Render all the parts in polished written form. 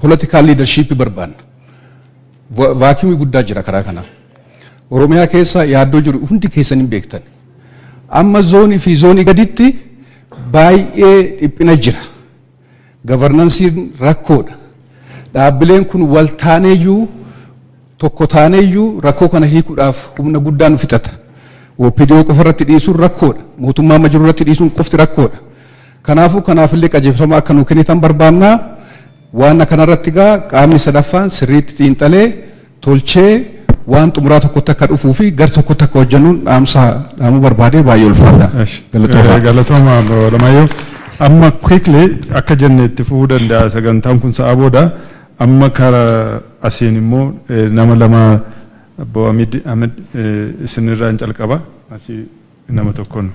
political leadership barbaanna. Vacuumii guddaa jira karaa kanaa. Oromiyaa keessa yaaddoo jiru hundi keessan hin beektan. Amma zoonii fi zoonii gaditti baay'ee dhiphina jira. Governanceiin rakkoodha. Dhaabbileen kun wal taaneeyyuu tokko taaneeyyuu rakkoo kana hiikuudhaaf humna guddaa nu fixata. OPDO qofa irratti dhiisuun rakkoodha. Mootummaa amma jiru irratti dhiisuun qofti rakkoodha. Kanaafuu kanaafillee qajeelfama akka nu kennitan barbaannaa. Waan kanarratti gaa qaamni sadaffaan sirriitti xiinxalee tolchee waan xumuraa tokkotti akka dhufuu fi gar tokkotti akka hojjennuun dhaamsa dhaamuu barbaadee baay'ee ulfaadha. Galatooma. Galatooma Alamaayyoo. Amma quickly akka jenne itti fufuu danda'a sagantaan kun sa'a booda amma karaa asiin immoo nama lama Obbo Ahmed Ahmed isinirraan calqaba asii nama tokkoon.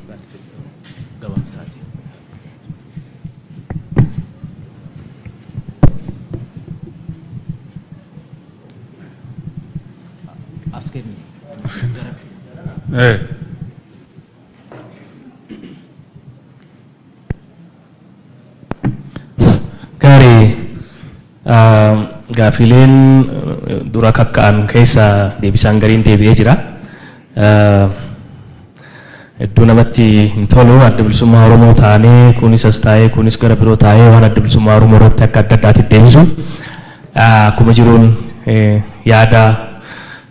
Gaarii gaafileen dura kakka'an keessa deebisaan gariin deebi'ee jira. Hedduu namatti hin tolu adda bilisummaa Oromoo taanee kunis as taa'ee kunis gara biroo taa'ee waan adda bilisummaa Oromoo irratti akka adda addaatti deebisu. Akkuma jiruun yaada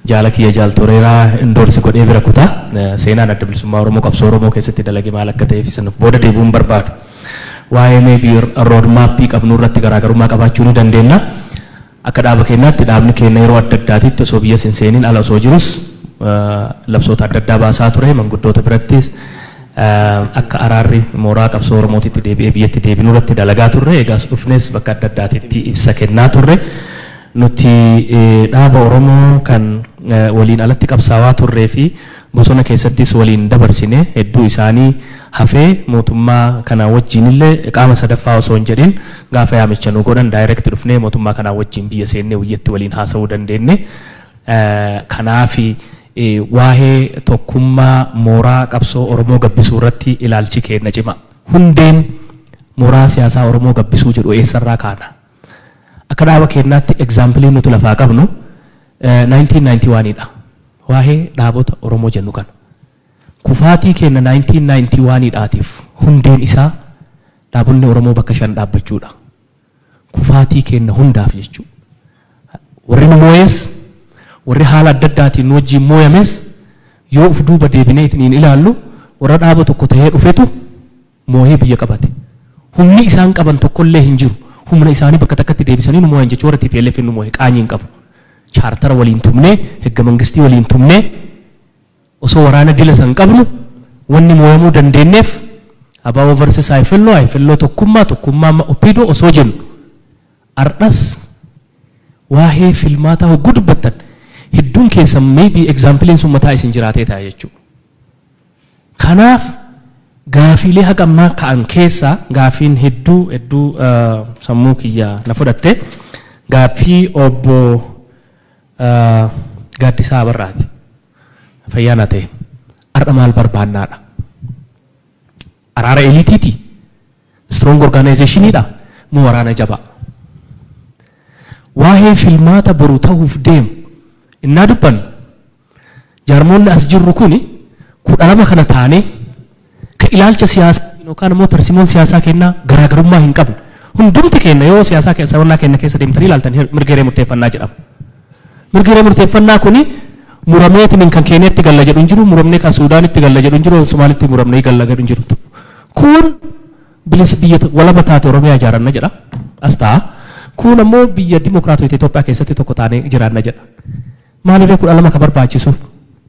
jaala kiyya jaal Toreeraa endorse godhee bira kutaa. Seenaan adda bilisummaa Oromoo qabsoo Oromoo keessatti dalage maal akka ta'eef isanuuf booda deebi'uun barbaadu. Waa'ee maybe road mapii qabnu irratti garaagarummaa qabaachuu ni dandeenya. Akka dhaaba keenyaatti dhaabni keenya yeroo adda addaatitti osoo biyya hin seeniin ala osoo jirus labsoota adda addaa baasaa ture manguddoota birattis akka araarri mooraa qabsoo Oromootitti deebi'ee biyyatti deebinuu irratti dalagaa turre. Egaas dhufnes bakka adda addaatitti ibsa kennaa turre. Nuti dhaaba Oromoo kan waliin alatti qabsaawaa turree fi bosona keessattis waliin dabarsine hedduu isaanii hafee mootummaa kana wajjin illee qaama sadaffaa osoo hin jedhin gaafa yaamicha nu godhan direct dhufnee mootummaa kana wajjin biyya seennee biyyatti waliin haasa'uu dandeenye. Kanaafi waa'ee tokkummaa mooraa qabsoo Oromoo gabbisuu irratti ilaalchi keenya cima. Hundeen mooraa siyaasaa Oromoo gabbisuu jedhu eessarraa kaana? Akka dhaaba keenyaatti example nuti lafaa qabnu 1991 dha. Waa'ee dhaabota Oromoo jennu kana. Kufaatii keenya 1991 dhaatiif hundeen isaa dhaabonni Oromoo bakka 5 dhaabbachuudha. Kufaatii keenya hundaaf jechuudha. Warri nu moo'es, warri haala adda addaatiin nu wajjin moo'ames yoo of duuba deebinee ittiin ilaallu warra dhaaba tokko ta'ee dhufetu moo'ee biyya qabate. Humni isaan qaban tokkollee hin jiru. Humna isaanii bakka takkatti deebisanii nu moo'an jechuudha. Warra TPLF nu moo'e qaanyii hin qabu. Chaartara waliin tumnee, hegga mangistii waliin tumnee osoo waraana dila san qabnu wanni moo'amuu dandeenyeef ABO versus IFLO, IFLO tokkummaa, tokkummaa OPDO osoo jennu ardhas waa'ee filmaataa hogguu dubbattan hedduun keessan maybe exampleiin sun mataa isin jiraatee ta'a jechuudha. Kanaaf gaafiilee haga ammaa ka'an keessaa gaafiin hedduu hedduu sammuu kiyya na fudhatte gaaffii obbo Gaaddisaa Abarraati. Fayyaa na ta'e har'a maal barbaannaadha? Araara eliteiiti? Strong organizationiidha? Moo waraana jabaa? Waa'ee filmaata boru ta'uuf deemu innaa dubbannu jaarmoonni as jirru kuni 12 kana taanee ka ilaalcha siyaasaa yookaan immoo tarsimoon siyaasaa kennaa garaagarummaa hin qabne. Hundumti keenya yoo siyaasaa keessa wallaa keenya keessa deemtanii ilaaltan mirga hiree murteeffannaa jedhama. Mirga hiree murteeffannaa kuni murameetiin kan Keeniyaatti galla jedhu hin jiru, muramnee kan Suudaanitti galla jedhu hin jiru, Somaalitti muramnee galla jedhu hin jiru. Kun bilisa biyya walaba taate Oromiyaa ijaaranna jedha. As ta'a. Kun ammoo biyya dimokiraatota Itoophiyaa keessatti tokko taanee jiraanna jedha. Maalirree 12 ka barbaachisuuf?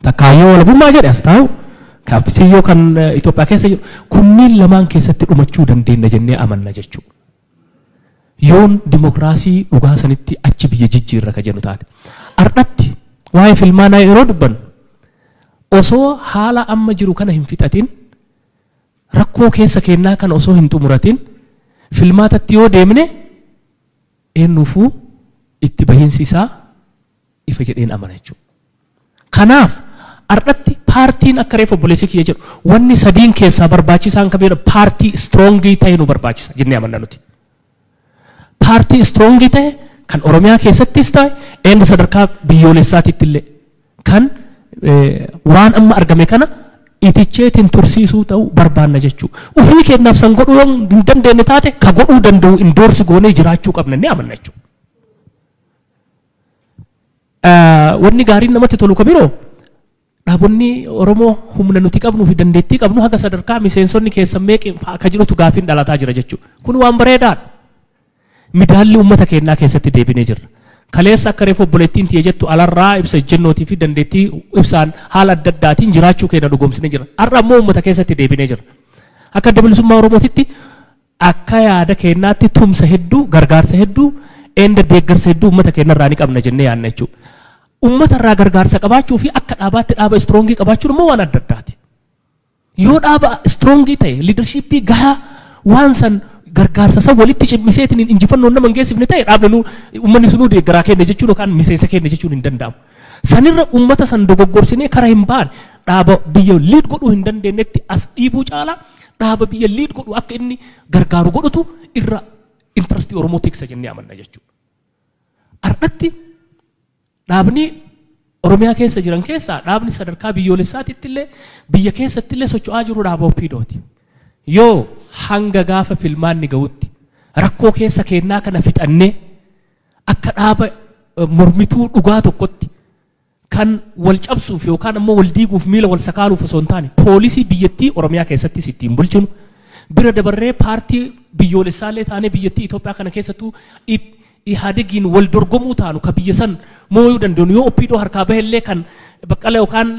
Takkaayyoo walabummaa jedhe as taa'u. Kaaffisiyyoo kan Itoophiyaa keessa jiru. Kunniin lamaan keessatti dhumachuu dandeenya jennee amanna jechuudha. Yoon dimokiraasii dhugaa sanitti achi biyya jijjiirra ka jennu taate. Ardhatti waa'ee filmaanaa yeroo dubbannu osoo haala amma jiru kana hin fixatin rakkoo keessa kennaa kana osoo hin xumuratin filmaatatti yoo deemne eenyuufuu itti bahiinsi isaa ifa jedheen amana jechuudha. Kanaaf ardhatti paartiin akka reefu obboleessi kiyya jedhu wanni sadiin keessaa barbaachisaan kan jedhu paartii strongii ta'e nu barbaachisa jennee amanna nuti. Paartii strongii ta'e Kan Oromiyaa keessattis ta'e eenyu sadarkaa biyyoolessaatitti illee kan waan amma argame kana iticheetiin tursiisuu ta'uu barbaanna jechuudha. Ufii kennaaf san godhuu yoo hin dandeenye taate ka godhuu danda'u endorse goonee jiraachuu qabna ni amanna jechuudha. Wanni gaariin namatti tolu ka biroo dhaabonni Oromoo humna nuti qabnuu fi dandeettii qabnu haga sadarkaa miseensonni keessan meeqi akka jirutu gaafiin dhalataa jira jechuudha. Kun waan bareedaadha. Midaalli uummata keenyaa keessatti deebinee jirra. Kaleessa akka reefu obboleettiin tiyya jettu alarraa ibsa ejjennootii fi dandeettii ibsaan haala adda addaatiin jiraachuu keenya dhugoomsinee jira. Har'a ammoo uummata keessatti deebinee jira. Akka Adda Bilisummaa Oromootitti akka yaada keenyaatti tumsa hedduu, gargaarsa hedduu, enda deeggarsa hedduu uummata keenyarraa ni qabna jennee yaadna jechuudha. Uummata irraa gargaarsa qabaachuu fi akka dhaabaatti dhaaba strong qabaachuun immoo waan adda addaati. Yoo dhaaba strong ta'e leadership gahaa waan san gargaarsa san walitti cimmiseetiin injifannoon nama hin geessifne ta'e dhaabni nu uummanni sunuu deeggaraa keenya jechuun yookaan miseensa keenya jechuun hin danda'amu. Sanirra uummata san dogoggorsinee karaa hin baane dhaaba biyya lead godhuu hin dandeenyetti as dhiibuu caalaa dhaaba biyya lead godhu akka inni gargaaru godhutu irra interest Oromoo tiksa jennee amanna jechuudha. Ardhatti dhaabni Oromiyaa keessa jiran keessaa dhaabni sadarkaa biyyoolessaatitti illee biyya keessatti illee socho'aa jiru dhaaba OPDOti. Yoo hanga gaafa filmaanni ga'utti rakkoo keessa kennaa kana fixannee akka dhaaba mormituu dhugaa tokkotti kan wal cabsuuf yookaan ammoo wal diiguuf miila wal sakaaluuf osoo hin taane poolisii biyyattii Oromiyaa keessattis ittiin bulchinu bira dabarree paartii biyyoolessaallee taanee biyyattii Itoophiyaa kana keessattuu Ihaadegiin wal dorgomuu taanu ka biyya san mooyuu danda'u yoo OPDO harkaa bahellee kan Baqqala yookaan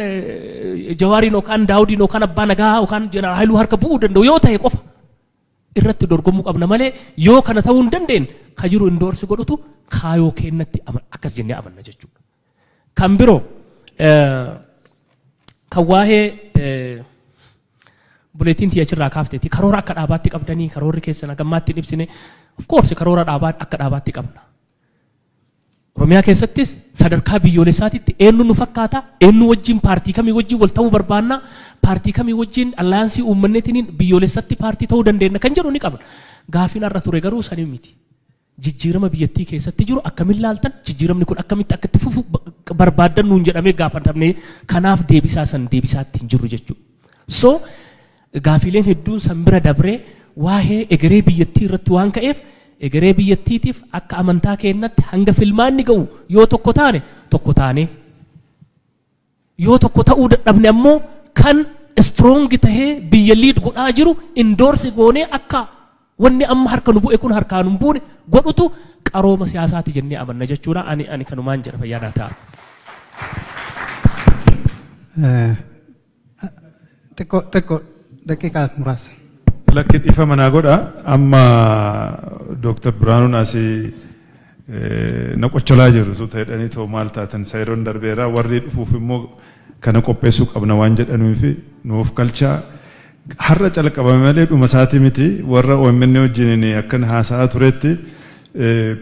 Jawaariin yookaan Daawudiin yookaan Abbaa Nagaa yookaan Jeneraal Haayiluu harka bu'uu danda'u yoo ta'e qofa irratti dorgomuu qabna malee yoo kana ta'uu hin dandeenye ka jiru endorse godhutu kaayoo kennatti akkas jennee amanna jechuudha. Kan biroo kan waa'ee buleetiin tiyya achirraa kaafteeti karoora akka dhaabaatti qabdanii karoorri keessan hagammaatti hin ibsine. Of course karoora dhaabaa akka dhaabaatti qabna. Oromiyaa keessattis sadarkaa biyyoolessaatitti eenyu nu fakkaata, eenyu wajjin paartii kamii wajjin wal ta'uu barbaanna, paartii kamii wajjin alliance uummanneetiin biyyoolessatti paartii ta'uu dandeenya kan jedhu ni qabna. Gaafiin har'a ture garuu sanii miti. Jijjiirama biyyattii keessatti jiru akkamiin laaltan, jijjiiramni kun akkamitti akka itti fufu barbaaddan nuun jedhamee gaafatamne kanaaf deebisaa san deebisaatti hin jiru jechuudha. So gaafiileen hedduun san bira dabree waa'ee egeree biyyattii irratti waan ka'eef egeree biyyattiitiif akka amantaa keenyatti hanga filmaanni ga'u yoo tokko taane tokko taane yoo tokko ta'uu dadhabne ammoo kan strong tahee biyya lead godhaa jiru endorse goonee akka wanni amma harka nu bu'e kun harkaa nu buune godhutu qarooma siyaasaati jennee amanna jechuudha. Ani kanumaan jedha fayyaa ta'a. Xiqqoo daqiiqaa muraasa. Lakki dhiifa manaa godha amma Dooktar Biraanuun asii na qocholaa jiru suuta jedhanii too maal taatan sayiroon darbeera warri dhufuuf immoo kana qopheessuu qabna waan jedhanuufi nuuf galchaa har'a calqabame malee dhuma isaatii miti warra OMN wajjin akkan haasa'aa turetti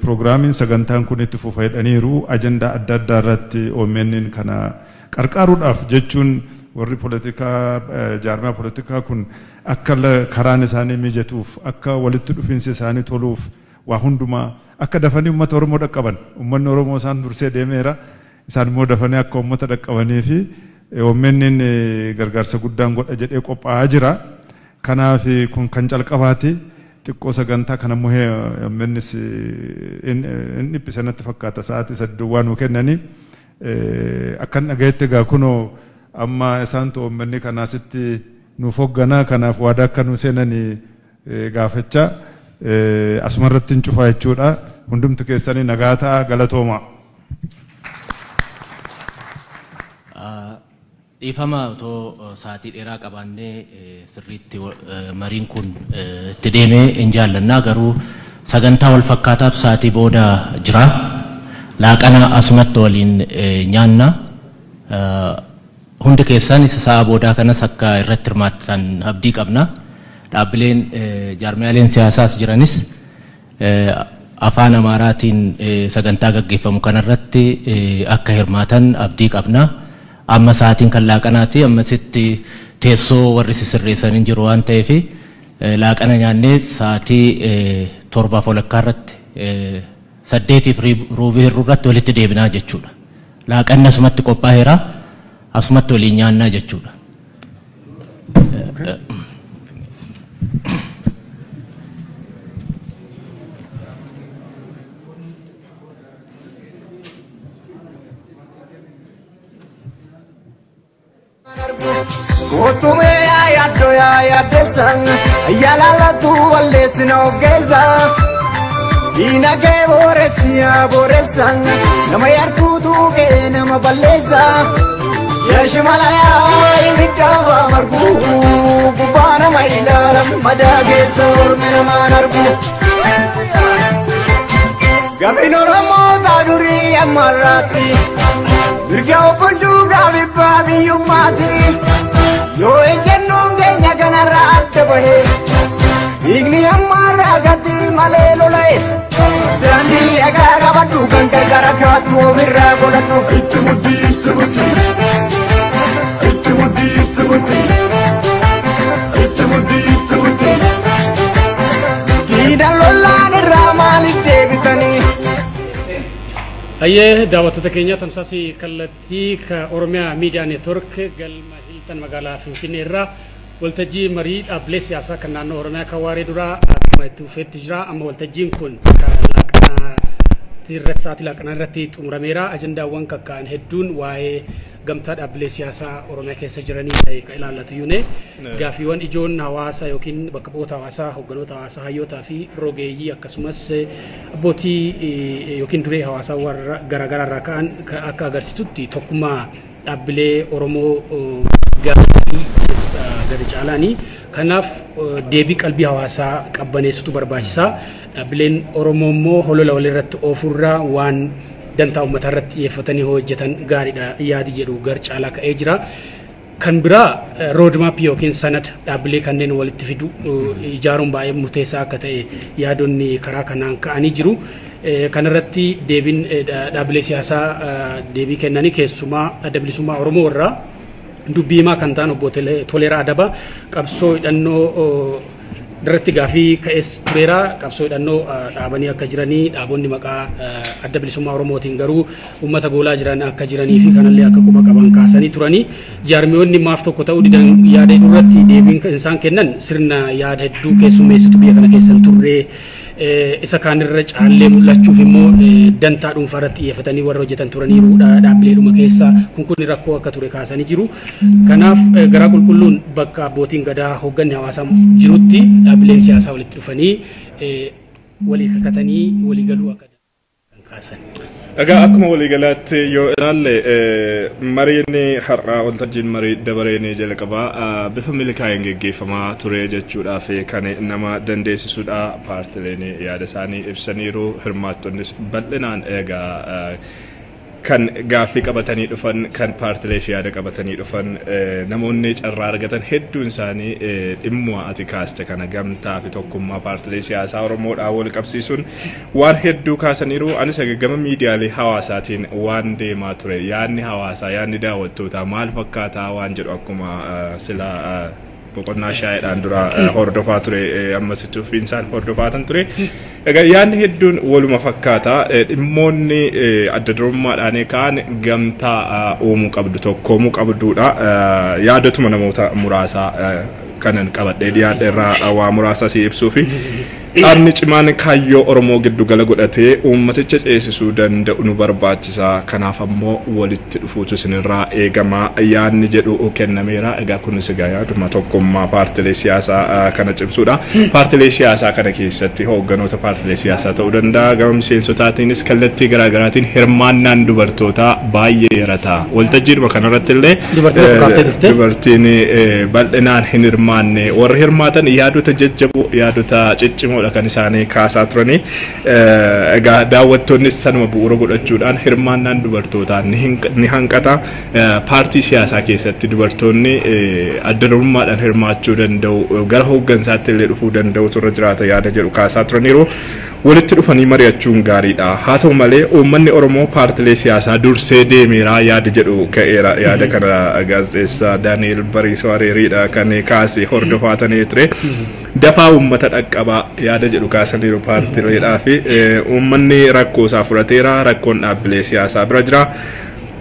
piroogiraamiin sagantaan kun itti fufa jedhaniiru ajandaa adda addaa irratti OMN kana qarqaaruudhaaf jechuun warri poolitikaa jaarmaa poolitikaa kun akka karaan isaanii mijatuuf akka walitti dhufiinsi isaanii toluuf waa hundumaa akka dafanii uummata Oromoo dhaqqaban uummanni Oromoo isaan dursee deemeera isaan immoo dafanii akka uummata dhaqqabanii fi OMN gargaarsa guddaan godha jedhee qophaa'aa jira. Kanaaf kun kan calqabaati xiqqoo sagantaa kana immoo OMNs hin dhiphise natti fakkaata sa'aatii sadii waan nu kennanii akkan dhagayetti egaa kunoo amma isaantu OMN kanaasitti nuuf hoogganaa kanaaf waadaa akka nu seenanii gaafachaa asumarratti hin cufaa jechuudha. Hundumti keessanii nagaa ta'a galatooma. Dhiifama otoo sa'aatii dheeraa qabaannee sirriitti mariin kun itti deemee hin jaallannaa garuu sagantaa wal fakkaataatu sa'aatii booda jira. Laaqana asumatti waliin nyaanna. Hundi keessan isa sa'a boodaa kanas akka irratti hirmaattan abdii qabna. Dhaabbileen jaarmiyaaleen siyaasaas jiranis afaan Amaaraatiin sagantaa gaggeeffamu kanarratti akka hirmaatan abdii qabna. Amma sa'aatiin kan laaqanaati ammasitti teessoo warri sisirreessan hin jiru waan ta'eef laaqana nyaannee sa'aatii 7:30 irratti 8 ruubii hir'uu irratti walitti deebinaa jechuudha. Laaqanni asumatti qophaa'eera, asumatti waliin nyaannaa jechuudha. Dinagee booressiyaa booressan nama yartuutu kee nama balleessa. Yashimalayaa ibiddaa margu gubbaa nama ilaalan madaa keessa ormi namaan argu. Gaafiin Oromoota durii ammarraatti mirga obbolchuu gaafibbaa biyyummaati. Yoo ejjennoon keenya kanarraa adda bahee dhiigni ammarraa gati malee lola'e. Daandii dhagaa qabadhu kan gargaara kaattu ofirraa godhadhu. Itti muddi itti muddi itti muddi itti muddi itti muddi itti muddi. Diina lolaan irraa maaliif deebitanii? Ayyee daawwattoota keenya tamsaasii kallattii Oromiyaa Miidiyaa Neetwoork galma Hiiltan magaalaa Finfinnee irraa waltajjii marii dhaabbilee siyaasaa kan naannoo Oromiyaa kan waaree duraa akkuma itti fufeetti jira. Amma waltajjiin kun sa'aatii laaqanaa irratti xumurameera. Ajandaawwan kakka'an hedduun waa'ee gamtaa dhaabbilee siyaasaa Oromiyaa keessa jiranii ta'e kan ilaallatu yuune gaaffiiwwan ijoon hawaasa yookiin bakka bu'oota hawaasaa, hogganoota hawaasaa, hayyootaa fi rogeeyyii akkasumas abbootii yookiin duree hawaasaa warra garaagaraa irraa ka'an akka agarsiisutti tokkummaa dhaabbilee Oromoo gaaffii gadi caalaanii. Kanaaf deebii qalbii hawaasaa qabbaneessutu barbaachisaa. Dhaabbileen Oromoo immoo holola walirratti oofurraa waan dantaa uummataa irratti xiyyeeffatanii hojjetan gaariidha yaadi jedhu gar caalaa ka'ee jira. Kan biraa roodmaappii yookiin sanada dhaabbilee kanneen walitti fidu ijaaruun baay'ee murteessaa akka ta'e yaadonni karaa kanaan ka'anii jiru. Kanarratti deebiin dhaabbilee siyaasaa deebii kennanii keessumaa Adda Bilisummaa Oromoo irraa dubbii himaa kan ta'an obbo Toleeraa Adabaa qabsoo hidhannoo irratti gaafii ka'ee tureera. Qabsoo hidhannoo dhaabanii akka jiranii dhaabonni maqaa Adda Bilisummaa Oromootiin garuu uummata goolaa jiran akka jiranii fi kanallee akka quba qaban kaasanii turanii. Jaarmiyoonni maaf tokko ta'uu didan yaada irratti deebiin isaan kennan sirna yaada hedduu keessummeessitu biyya kana keessan turree isa kaanirra caallee mul'achuuf immoo dantaa dhuunfaa irratti xiyyeeffatanii warra hojjetan turaniiru dhaabbileedhuma keessa kun rakkoo akka ture kaasanii jiru. Kanaaf garaa qulqulluun bakka abbootiin gadaa hoogganni hawaasaa jirutti dhaabbileen siyaasaa walitti dhufanii walii kakatanii walii galuu akka kaasan. Egaa akkuma waliigalaatti yoo ilaalle mariin har'aa waltajjiin marii dabareen jalqabaa bifa milkaa'een geggeeffamaa ture jechuudhaaf kan nama dandeessisudha. Paartileen yaada isaanii ibsaniiru, hirmaattonnis bal'inaan egaa kan gaaffii qabatanii dhufan, kan paartilee yaada qabatanii dhufan, namoonni carraa argatan hedduun isaanii dhimma ati kaaste kana gamtaa fi tokkummaa paartilee siyaasaa Oromoodhaan wal qabsiisuun waan hedduu kaasaniiru. Anis gama miidiyaalee hawaasaatiin waan deemaa ture, yaadni hawaasaa, yaadni daawwattootaa maal fakkaataa waan jedhu akkuma sila boqonnaa shaayiidhaan dura hordofaa ture, ammas itti fufiinsaan hordofaatan ture. Egaa yaadni hedduun waluma fakkaata. Dhimmoonni adda durummaadhaan ka'an gamtaa uumuu qabdu, tokkoomuu qabduudha. Yaadatuma namoota muraasaa kanan qabadhee dhiyaadhe irraa waa muraasa si ibsuu fi dhaabni cimaan kaayyoo Oromoo giddugala godhatee uummaticha ceesisuu danda'u nu barbaachisa. Kanaaf ammoo walitti dhufuutu isinirraa eegama yaadni jedhu kennameera. Egaa kunis egaa yaaduma tokkummaa paartilee siyaasaa kana cimsuudha. Paartilee siyaasaa kana keessatti hoogganoota paartilee siyaasaa ta'uu danda'a. Gama miseensotaatiinis kallattii garaagaraatiin hirmaannaan dubartootaa baay'ee yarata. Waltajjiidhuma kanarratti illee dubartiin bal'inaan hin hirmaanne, warri hirmaatan yaadota jajjaboo, yaadota ciccimoodha kan isaanii kaasaa turanii. Egaa daawwattoonnis sanuma bu'uura godhachuudhaan hirmaannaan dubartootaa ni hanqata. Paartii siyaasaa keessatti dubartoonni adda durummaadhaan hirmaachuu danda'u, gara hooggansaatti illee dhufuu danda'u turre jiraata yaada jedhu kaasaa turaniiru. Walitti dhufanii mari'achuun gaariidha. Haa ta'u malee uummanni Oromoo paartilee siyaasaa dursee deemeera yaada jedhu ka'eera. Yaada kana gaazexeessaa Daani'el Bariisoo Areeriidha kan kaase hordofaatanii ture. Dafaa uummata dhaqqabaa Yaada jedhu kaasaniiru paartiileedhaa fi uummanni rakkoo isaa furateera, rakkoon dhaabbilee siyaasaa bira jira.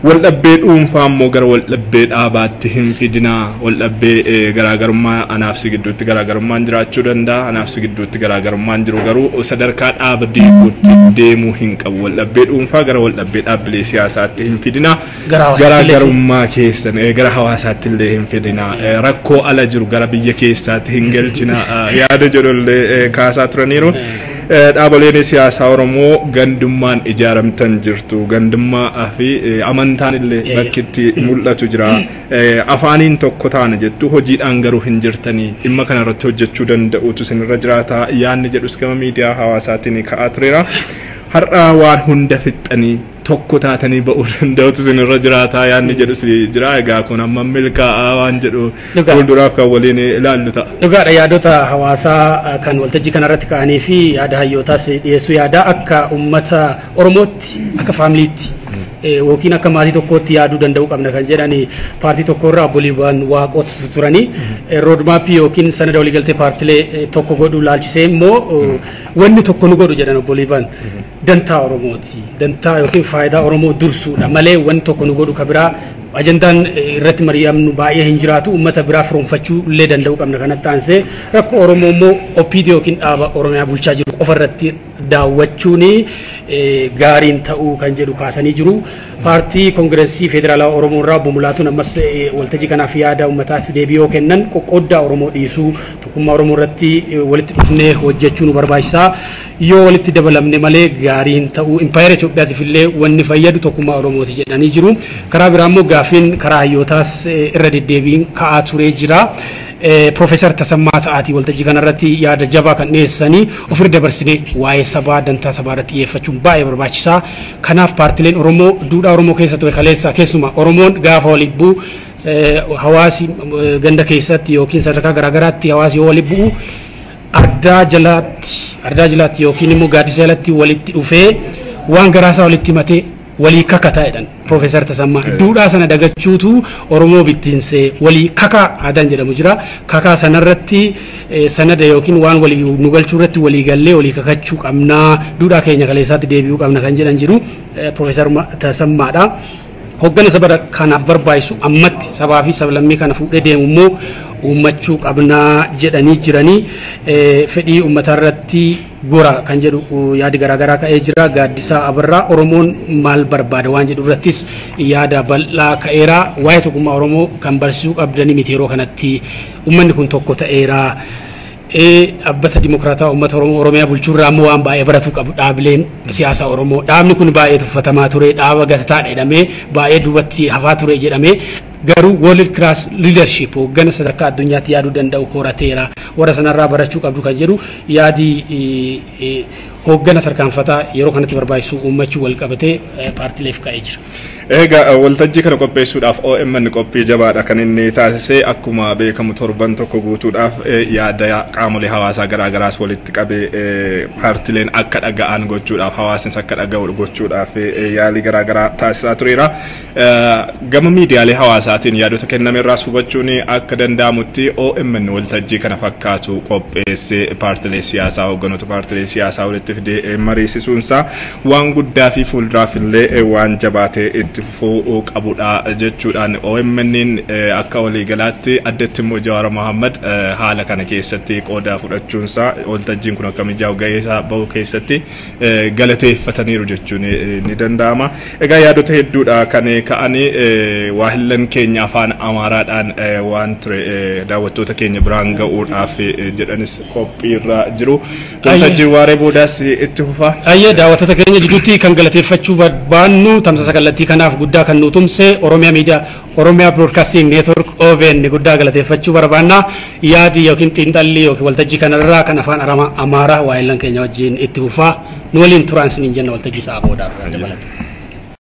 Waldhabbee dhuunfaa immoo gara waldhabbee dhaabaatti hin fidinaa. Waldhabbee garaagarummaa anaaf si gidduutti garaagarummaan jiraachuu danda'a. Anaaf si gidduutti garaagarummaan jiru garuu sadarkaa dhaaba diiguutti deemuu hin qabu. Waldhabbee dhuunfaa gara waldhabbee dhaabbilee siyaasaatti hin fidinaa. Garaagarummaa keessan gara hawaasaatti illee hin fidinaa. Rakkoo ala jiru gara biyya keessaatti hin galchinaa. Yaada jedhu illee kaasaa turaniiru. Dhaaboleen siyaasaa Oromoo gandummaan ijaaramtan jirtu. Gandummaa fi amantaan illee bakki itti mul'atu jira. Afaaniin tokko taana jettu, hojiidhaan garuu hin jirtanii, dhimma kana irratti hojjechuu danda'utu isinirra jiraata. Yaadni jedhus gama miidiyaa hawaasaatiin ka'aa tureera. Har'a waan hunda fixxanii tokko taatanii ba'uu danda'utu isinirra jiraata yaadni jedhus jira. Egaa kun amma milkaa'aa waan jedhu fuulduraaf kan waliin ilaallu ta'a. Dhugaadha, yaadota hawaasaa kan waltajjii kanarratti ka'anii fi yaada hayyootaas dhiyeessuu, yaada akka uummata Oromootti, akka faamiliitti yookiin akka maatii tokkootti yaaduu danda'uu qabna kan jedhani paartii tokkorraa obbo Waaqotu turanii. Roadmapii yookiin sanada waliigaltee paartilee tokko godhu laalchisee immoo wanni tokko nu godhu jedhan obbo Liibaan dantaa Oromooti. Dantaa yookiin faayidaa Oromoo dursuudha malee wanni tokko nu godhu ka biraa ajandaan irratti mari'amnu baay'ee hin jiraatu, uummata biraa firoonfachuu illee danda'uu qabna. Kanatti aansee rakkoo Oromoo immoo OPD yookiin dhaaba Oromiyaa bulchaa jiru qofa irratti daawwachuun gaariin ta'uu kan jedhu kaasanii jiru. Paartii Koongireesii Federaalaa Oromoo irraa obbo Mulaatuun ammas waltajjii kanaaf yaada uummataaf deebii yoo kennan, qoqqooddaa Oromoo dhiisuu, tokkummaa Oromoo irratti walitti dhufnee hojjechuu nu barbaachisaa. Yoo walitti dabalamne malee gaariin ta'uu, impaayera Itoophiyaatiif illee wanni fayyadu tokkummaa Oromooti jedhanii jiru. Karaa biraa immoo gaaffiin karaa hayyootaas irra deddeebiin ka'aa turee jira. Profeesar Tasammaa Ta'aatii waltajjii kanarratti yaada jabaa kan dhiyeessanii, ofirra dabarsinee waa'ee sabaa, dantaa sabaa irratti xiyyeeffachuun baay'ee barbaachisaa. Kanaaf paartileen Oromoo duudhaa Oromoo keessa ture kaleessa, keessumaa Oromoon gaafa walitti bu'u, hawaasi ganda keessatti yookiin sadarkaa garaagaraatti hawaasi yoo walitti bu'u, ardaa jalaatti yookiin immoo gaaddisa jalatti walitti dhufee waan garaasaa walitti himatee walii kakataa jedhan Profeesar Tasammaa. Duudhaa sana dagachuutu Oromoo bittinsee. Walii kakaa aadaan jedhamu jira. Kakaa sanarratti sanada yookiin waan walii nu galchuu irratti walii gallee walii kakachuu qabnaa, duudhaa keenya kaleessaatti deebi'uu qabna kan jedhan jiru Profeesar Tasammaadha. Hoggana saba kanaaf barbaachisu ammatti sabaa fi sablammii kana fuudhee deemu immoo uummachuu qabnaa jedhanii jiranii. Fedhii uummataa irratti gora kan jedhu yaadi garaagaraa ka'ee jira. Gaaddisaa Abarraa Oromoon maal barbaada waan jedhu irrattis yaada bal'aa ka'eera. Waa'ee tokkummaa Oromoo kan barsiisuu qabdanii miti, yeroo kanatti uummanni kun tokko ta'eera. Dhaabbata Dimokiraataa Uummata Oromoo Oromiyaa bulchuurraa immoo waan baay'ee baratuu qabu dhaabileen siyaasaa Oromoo. Dhaabni kun baay'ee tuffatamaa ture, dhaaba gatataadha jedhamee baay'ee duubatti hafaa ture jedhamee, garuu world class leadership, hoggana sadarkaa addunyaatti yaaduu danda'u horateera. Warra sanarraa barachuu qabdu kan jedhu yaadi hoggana tarkaanfataa yeroo kanatti barbaachisu uummachuu wal qabatee paartileef ka'ee jira. Egaa waltajjii kana qopheessuudhaaf OMN qophii jabaadha kan inni taasise. Akkuma beekamu torban tokko guutuudhaaf yaada qaamolee hawaasaa garaagaraas walitti qabee, paartileen akka dhaga'an gochuudhaaf, hawaasnis akka dhaga'u gochuudhaaf yaalii garaagaraa taasisaa tureera. Gama miidiyaalee hawaasaatiin yaadota kennamerraas hubachuun akka danda'amutti, OMN waltajjii kana fakkaatu qopheessee paartilee siyaasaa, hoogganoota paartilee siyaasaa walitti fidee mariisisuunsaa waan guddaa fi fuulduraaf illee waan jabaatee itti fufuu qabudha jechuudhaan OMN akka waliigalaatti, addatti immoo Jawaar Mohammad haala kana keessatti qooda fudhachuunsaa, waltajjiin kun akka mijaa'u gahee isaa bahuu keessatti galateeffataniiru jechuun ni danda'ama. Egaa yaadota hedduudha kan ka'anii. Waahillan keenya afaan Amaaraadhaan waan ture daawwattoota keenya biraan ga'uudhaaf jedhanis qophiirra jiru. Waltajjiin waaree boodaas itti fufa. Ayyee, daawwattoota keenya jidduutti kan galateeffachuu barbaannu, tamsaasa kallattii kanaaf guddaa kan nu tumse Oromiyaa Miidiyaa, Oromiyaa Broadcasting Network, OBN guddaa galateeffachuu barbaanna. Yaadi yookiin xiinxalli yookiin waltajjii kanarraa kan afaan Amaaraa waahillan keenya wajjin itti fufaa, nu waliin turaan isiniin jenna. Waltajjii sa'a boodaa dabalata.